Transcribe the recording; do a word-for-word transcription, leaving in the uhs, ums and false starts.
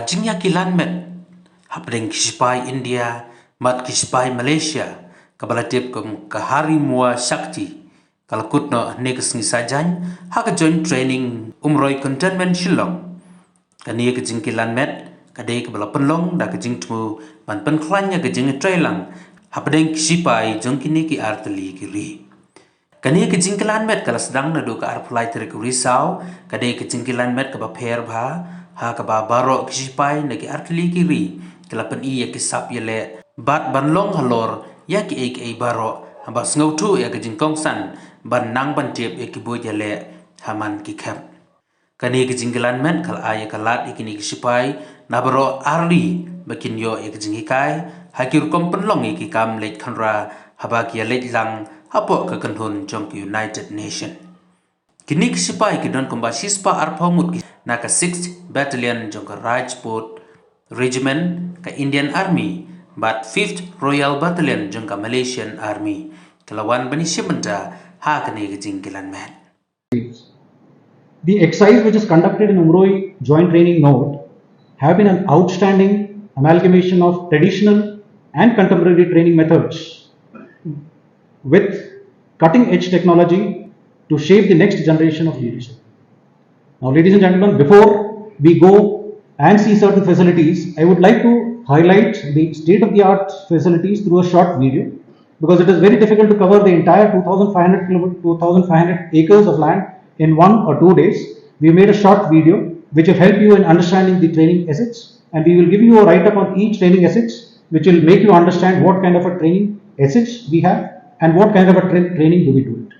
Jingïakilan met hapdeng ki sipai India bad ki sipai Malaysia, kaba la tip kum ka Hari Mua Shakti, ka la kut noh hynne ka sngi Saitjaiñ ha ka Joint Training Umroi Cantonment, Shillong. Kane ka jingkilan met ka dei kaba la pynlong da ka jingthmu ban pynkhlaiñ ïa ka jingïatreilang hapdeng ki sipai jong kine ki artylli ki ri. Kane ka jingkilan met ka la sdang naduh ka arphew lai tarik u Risaw, ka dei ka jingkilan met kaba pher bha, ha kaba baroh ki sipai na ki artylli ki ri ki la pyni ïa ki sap ïaleh bad ban long halor ïa kiei kiei baroh, haba sngewthuh ïa ka jingkongsan ban nang ban tip ïa ki buit ïaleh ha man ki khep. Kane ka jingkilan met ka la ai ïa ka lad ïa kine ki sipai na baroh artylli ba kin ïoh ïa ka jinghikai ha ki rukom pynlong ïa ki kam leit khynra haba ki ïaleit lang hapoh ka kynhun jong ka United Nation. Kine ki sipai ki don kumba shispah arphew ngut ki na ka sixth Battalion jong ka Rajput Regiment ka Indian Army bad fifth Royal Battalion jong ka Malaysian Army, ki la wan ban ïashim bynta ha kane ka jingkilan met. The exercise which is conducted in Umroi Joint Training Node have been an outstanding amalgamation of traditional and contemporary training methods with cutting edge technology to shape the next generation of leadership. Now, ladies and gentlemen, before we go and see certain facilities, I would like to highlight the state of the art facilities through a short video, because it is very difficult to cover the entire two thousand five hundred kilometer, two thousand five hundred acres of land in one or two days. We made a short video which will help you in understanding the training assets, and we will give you a write up on each training assets, which will make you understand what kind of a training assets we have and what kind of a tra- training do we do it.